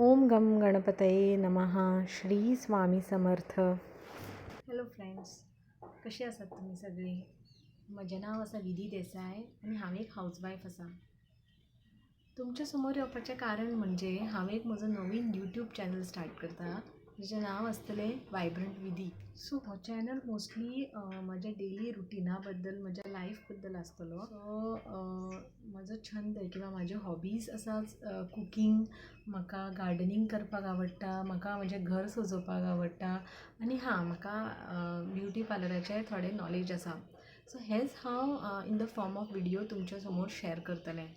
ओम गम गणपतये नमः. Shri Swami Samarth. Hello friends, कशी आसात तुमी सगळीं? म्हजें नांव आसा विधी देसाय आनी हांव एक हावज वायफ आसा. तुमच्या समोर येवपाचें कारण म्हणजे हांव एक म्हजो नवीन यूट्यूब चॅनल स्टार्ट करता, जेचें नांव आसतलें वायब्रंट विधी. सो हो चॅनल मोस्टली म्हज्या डेली रुटिना बद्दल, म्हज्या लायफ बद्दल आसतलो. सो म्हजो छंद किंवां म्हाज्यो हॉबीज आसा कुकींग, म्हाका गार्डनींग करपाक आवडटा, म्हाका म्हजें घर सजोवपाक आवडटा आनी हां, म्हाका ब्युटी पार्लराचें थोडें नॉलेज आसा. सो हेंच हांव in the form of video तुमच्या समोर शेअर करतलें.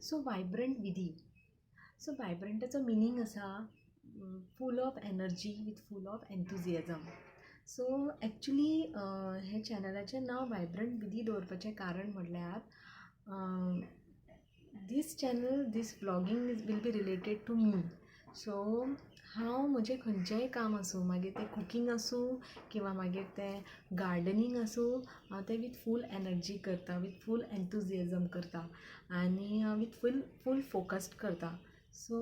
सो वायब्रंट विधी, सो वायब्रंटाचो मिनींग आसा full of energy with full of enthusiasm. So actually हें चॅनलाचें नांव वायब्रंट विधी दवरपाचें कारण म्हणल्यार this channel, this vlogging is will be related to me. So हांव म्हजें खंयचेंय काम आसूं, मागीर तें कुकींग आसूं किंवां मागीर तें गार्डनींग आसूं, हांव तें वीथ फूल एनर्जी करता, वीथ फूल एन्थुजियाजम करता आनी वीथ फूल फूल फोकस्ड करता. सो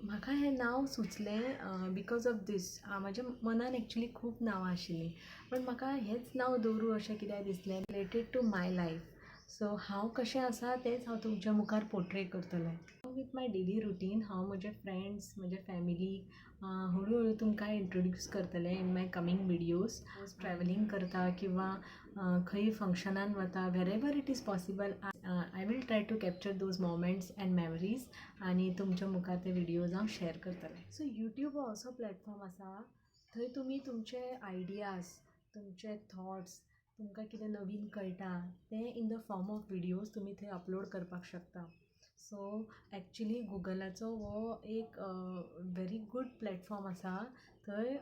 म्हाका हें नांव सुचलें because of these. म्हाज्या मनान एक्चुली खूब नांवां आशिल्लीं, पण म्हाका हेंच नांव दवरूं अशें कित्याक दिसलें, related to my life. So हांव कशें आसा तेंच हांव तुमच्या मुखार पोर्ट्रे करतलें वीथ my daily routine. हांव म्हजे फ्रेंड्स, म्हजे फॅमिली हळू हळू तुमकां इंट्रोड्यूस करतलें in my coming videos. Travelling करता किंवां खंय फंक्शनान वता, wherever it is possible, I will try to capture those moments and memories आनी तुमच्या मुखार ते विडियोज हांव शेअर करतलें. सो यूट्यूब हो असो प्लॅटफॉर्म आसा, थंय तुमी तुमचे आयडियाज, तुमचे थॉट्स, तुमकां कितें नवीन कळटा तें in the form of videos तुमी थंय अपलोड करपाक शकता. सो एक्चुली गुगलाचो हो एक व्हेरी गूड प्लॅटफॉर्म आसा. थंय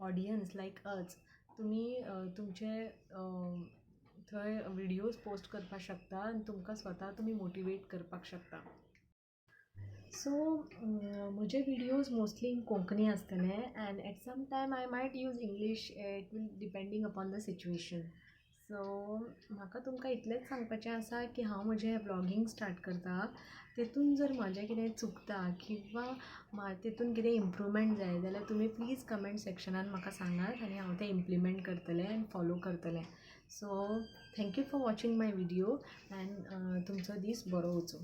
ऑडियन्स लायक अस तुमी तुमचे थंय विडियोज पोस्ट करपाक शकता आनी तुमकां स्वता तुमी मोटिवेट करपाक शकता. सो म्हजे विडियोज मोस्टली कोंकणी आसतले and at some time I might use English, it will depending upon the situation. So म्हाका तुमकां इतलेंच सांगपाचें आसा की हांव म्हजें व्लॉगींग स्टार्ट करता, तेतून जर म्हजें कितें चुकता किंवां तेतून कितें इम्प्रूवमेंट जाय जाल्यार तुमी प्लीज कमेंट सेक्शनान म्हाका सांगात आनी हांव तें इम्प्लिमेंट करतलें आनी फॉलो करतलें. So thank you for watching my video and तुमचो दीस बरो वचूं.